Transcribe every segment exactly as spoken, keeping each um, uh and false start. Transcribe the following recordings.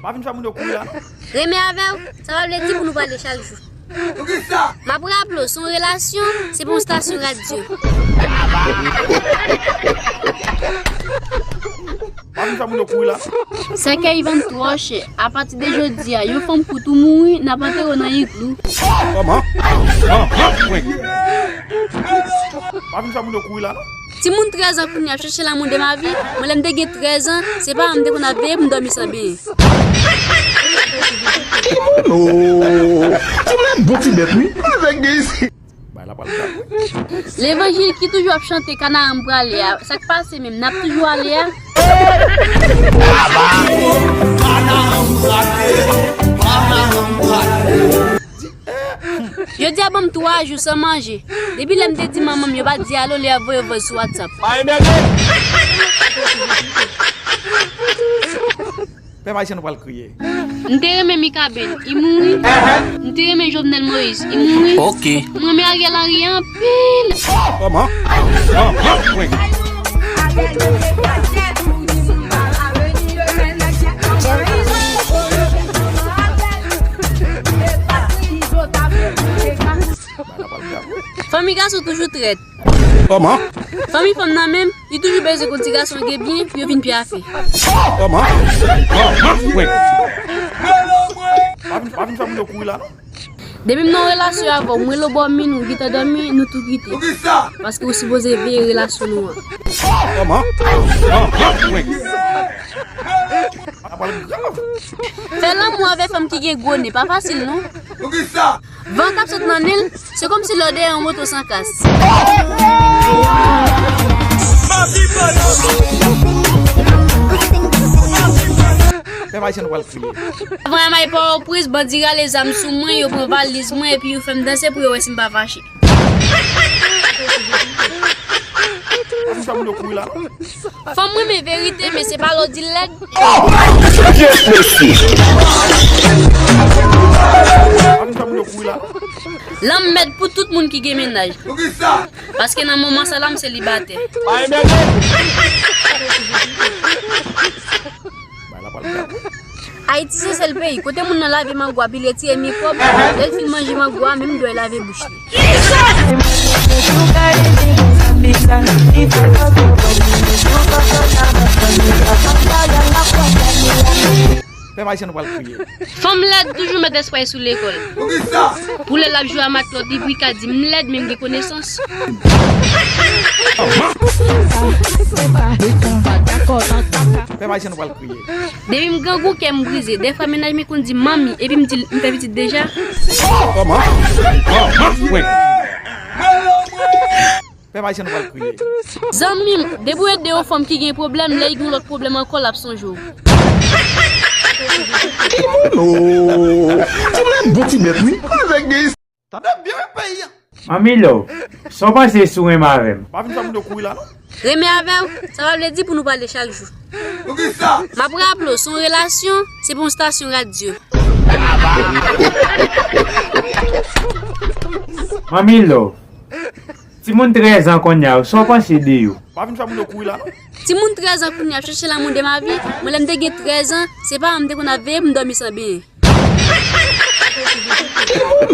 Pa vin fè moun yo kouri la, non. Renmen avè w, sa pa vle di pou nou pale chak jou. M ap raple w, se yon relasyon, se pa yon stasyon radyo. Pa vin fè moun yo kouri la, non. Sèkèy vann twò chè. Apati de jodi a, yon fanm kout ou mouri, n ap antere w nan iglou. Kòman? Pa vin fè moun yo kouri la, non. Timoun trèz an kounye a ap chèche l'amour de ma vie. Mwen, lè m te gen trèz an, se paran m te konn ap veye pou m dòmi san benyen. Oh, timoun bon ti bèt, wi. Avèk de isi. Bay la pral grav, wi. Levanjil ki toujou ap chante Kanaran m prale a, sa k pase menm, n ap toujou ale a? Jodi a ban m twa jou san manje. Depi lè m te di manman m yo pa di alo, li ap voye vòs sou WhatsApp. Pèp ayisyen nou pral kriye. M te renmen Mikaben, li mouri. M te renmen Jovenel Moïse, li mouri. Ok. M renmen Ariel Henry anpil. Kòman? Fanmi gason toujou trèt. Kòman? Fanmi fanm nan menm, li toujou bezwen konn ti gason gen byen pou yo vin pyafe. Kòman? Pa vin, pa vin fè moun yo kouri la, non. Depi m nan relasyon avè w, mwen lobòmin ou gentan dòmi, nou tou kite. Paske ou sipoze veye relasyon nou an. Kòman? Fè lanmou avè fanm ki gen gwo nen, pa fasil non. Van k ap sot nan nen l, se kòmsi lè w dèyè yon moto san kas. Pèp ayisyen nou pral kriye. Avan y a m al Pòtoprens, bandi rale zam sou mwen, yo pran valiz mwen epi yo fè m danse pou yo wè si m pa fache. Pa vin fè moun yo kouri la, non. Fanm renmen verite, men se pa lè w di l lèd. Yes, mesye. Pa vin fè moun yo kouri la, non. Lanmèd pou tout moun ki gen mennaj. Paske nan moman sa la, m selibatè. Bay la pral grav, wi. Ayiti se sèl peyi kote moun nan lave mango a pi l retire mikwòb, lè l fin manje mango a, menm dwèt lave bouch li. Pèp ayisyen nou pral kriye. Fanm lèd toujou met espre sou lekòl. Pou lè l ap jwe a matlòt, li pou ka di m lèd, men m gen konesans. Pèp ayisyen nou pral kriye. Depi m grangou, kè m brize. Dèfwa mennaj mwen konn di m manmi, epi m di l m fè pitit deja. Kòman? Pèp ayisyen nou pral kriye. Zanmi m, depi w ede yon fanm ki gen pwoblèm, lè l gen yon lòt pwoblèm ankò, l ap sonje w. Oh, timoun bon ti bèt, wi. Avèk de Tande byen wi peyi a. Manmi Love, sa w panse si w renmen avè m? Pa vin fè moun yo kouri la non. Renmen avè w, sa pa vle di pou nou pale chak jou. Poukisa? M ap raple w, se yon relasyon, se pa yon stasyon radyo. Manmi Love, timoun trèz an kounye a yo, sa w panse de yo? Pa vin fè moun yo kouri la non. Timoun trèz an kounye a ap chèche l'amour de ma vie, mwen lè m te gen trèz an, se paran m te konn ap veye pou m dòmi san benyen.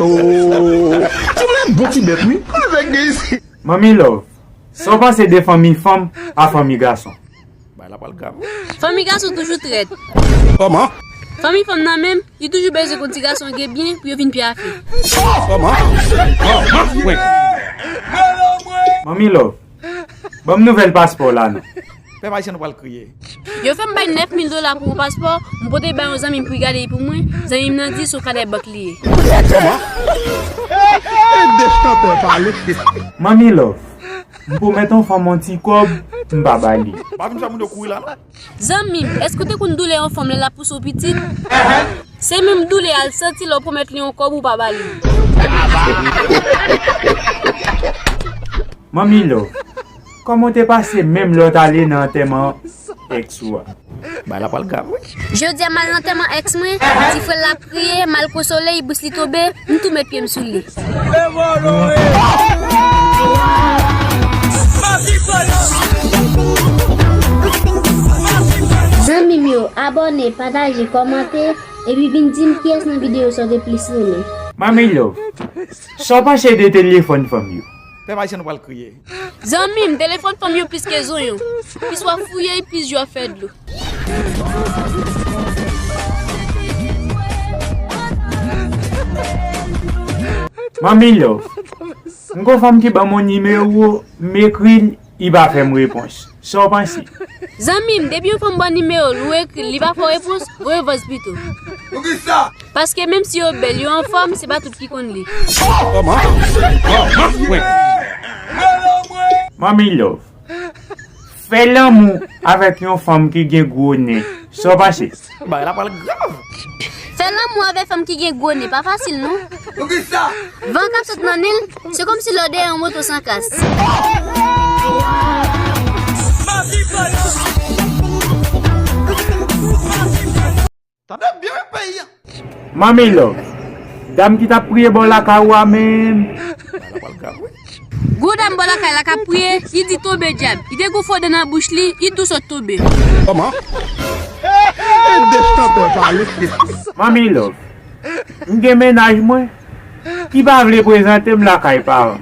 Oh, timoun bon ti bèt wi. Avèk de isi. Manmi Love, sa w panse de fanmi fanm a fanmi gason? Bay la pral grav wi. Fanmi gason toujou trèt. Kòman? Fanmi fanm nan menm, li toujou bezwen konn ti gason gen byen pou yo vin pyafe. Kòman? Manmi Love, ban m nouvèl paspò w la non. Pèp ayisyen nou pral kriye. Yo fè m bay nèf mil dola pou yon paspò, m pote bay yon zanmi m pou l gade l pou mwen, zanmi m nan di se yon kadè bank li ye. Ede chantè pale. Manmi Love, m pwomèt yon fanm yon ti kòb, m pa ba li. Pa vin fè moun yo kouri la non. Zanmi m, èske w te konn doulè yon fanm lè l ap pouse w pitit? Se menm doulè a l santi lè w pwomèt li yon kòb ou pa ba li. Manmi Love, kòman w te pase menm lè w t ale nan antèman èks ou a? Bay la pral grav wi. Jodi a m al nan antèman èks mwen, ti frè l ap kriye, m al konsole l, bous li tonbe, m tou met pye m sou li. Zanmi Zanmi m yo, abòne, pataje, kòmante, epi vin di m kiyès nan videyo sa w te plis renmen. Manmi Love, sa w panse de telefòn fanm yo? Pèp ayisyen nou pral kriye. Zanmi m, telefòn fanm yo plis ke zonyon. Plis w ap fouye, plis je w ap fè dlo. Manmi Love, m gon fanm ki ban m yon nimewo, m ekri l, li pa fè m repons. Sa w panse? Zanmi m, depi yon fanm ban nimewo l, ou ekri l, li pa fè w repons, voye vòs pito. Paske menm si yo bèl, yo anfòm, se pa tout ki konn li. Manmi Love, fè lanmou avèk yon fanm ki gen gwo nen. Sa w panse? Bagay la pral grav. Fè lanmou avèk fanm ki gen gwo nen, pa fasil non. Van k ap sot nan Nil, se kòmsi lè w dèyè yon moto san kas. Tande byen wi peyi a. Manmi Love, dam ki t ap priye bò lakay ou a menm. Bagay la pral grav wi. Gwo dam bò lakay la k ap priye, li di tonbe dyab. Li te gon fo dan nan bouch li, li tou sot tonbe. Kòman? E de chantè pale. Manmi Love, m gen mennaj mwen ki pa vle prezante m lakay paran.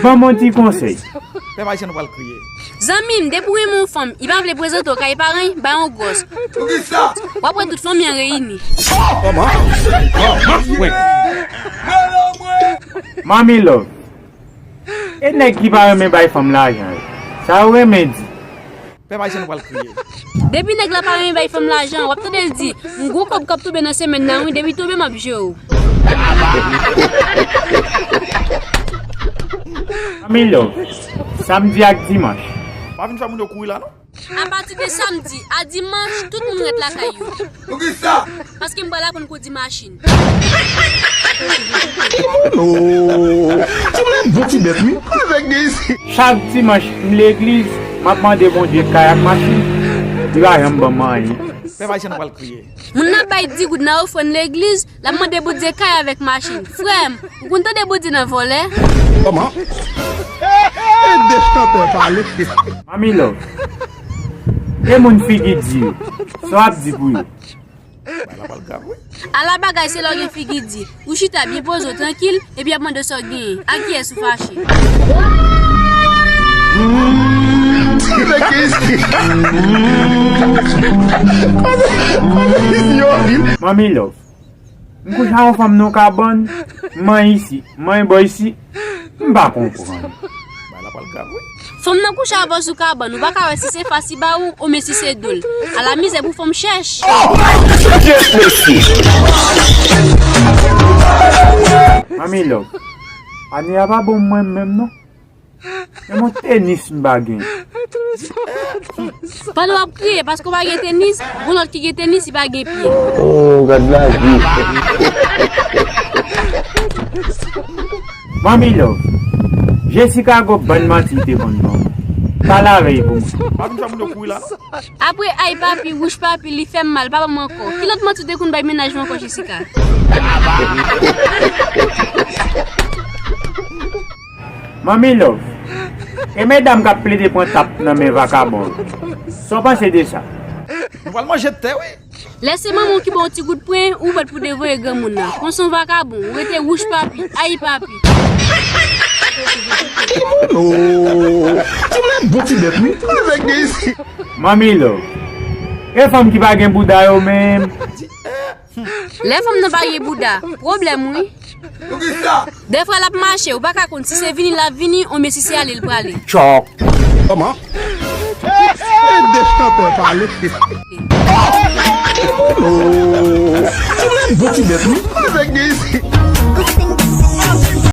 Ban m yon ti konsèy. Pèp ayisyen nou pral kriye. Zanmi m, depi w renmen yon fanm, li pa vle prezante w kay paran l, bay yon gwòs. W ap wè tout fanmi an reyini. Kòman? Manmi Love, e nèg ki pa renmen bay fanm lajan yo, sa yo renmen di? Pèp ayisyen nou pral kriye. Depi nèg la pa renmen bay fanm lajan, w ap tande l di, m gon kòb k ap tonbe nan semèn nan wi, depi tonbe m ap jere w. Manmi Love, samdi ak dimanch. Pa vin fè moun yo kouri la non. Apati de samdi a dimanch, tout moun ret lakay yo. Poukisa? Paske m pral aprann kondi machin. Oh, ti moun bon ti bèt wi. Avèk gen isi. Chak dimanch m legliz, m ap mande Bondye kay ak machin. Li pa janm ban m anyen. Pèp ayisyen nou pral kriye. Moun nan bay di goud nan ofrann legliz, l ap mande Bondye kay avèk machin. Frè m, ou konn tande Bondye nan vòlè? Kòman? E de chantè pale. Manmi Love, e moun figi di yo, sa w ap di pou yo? Bagay la pral grav wi. Ala bagay se lè w gen figi di. Ou chita byen poze w trankil, epi y ap mande w sa w genyen. Ak kiyès ou fache? Manmi Love, m kouche ak yon fanm nan yon kabann, m manyen isi, m manyen bò isi, m pa konprann. Bagay la pral grav wi. Fanm nan kouche avè w sou kabann, ou pa ka wè si se fas li ba ou, oubyen si se do l. Ala mizè pou fanm chèch. Manmi Love, ane a pa bon mwen menm non. Menm yon tenis m pa gen. Pandan w ap kriye paske w pa gen tenis, gon lòt ki gen tenis, li pa gen pye. Oh, gad lavi. Manmi Love, Jessica gon bann manti li te konn ban mwen. Pale avè l pou mwen. Pa vin fè moun yo kouri la non. Apre ay papi, wouch papi, li fè m mal, pa ban m ankò. Ki lòt manti w te konn bay mennaj mwen ankò, Jessica? Manmi Love, e medam k ap plede pran tap nan men vakabon yo, sa w panse de sa? Nou pral manje tè wi. Lè se manman w ki ba w ti gout pwen, ou bat pou devoye granmoun nan. Konsa w vakabon, ou rete wouch papi, ay papi. Oh, ti moun bon ti bèt wi. Avèk gen isi. Manmi Love, e fanm ki pa gen bouda yo menm? Lè fanm nan pa gen bouda, pwoblèm wi. Poukisa? Dèfwa l ap mache, ou pa ka konn si se vini l ap vini, oubyen si se ale l prale. Tchòk. Kòman? E de chantè pale. Oh, ti moun bon ti bèt wi. Avèk gen isi.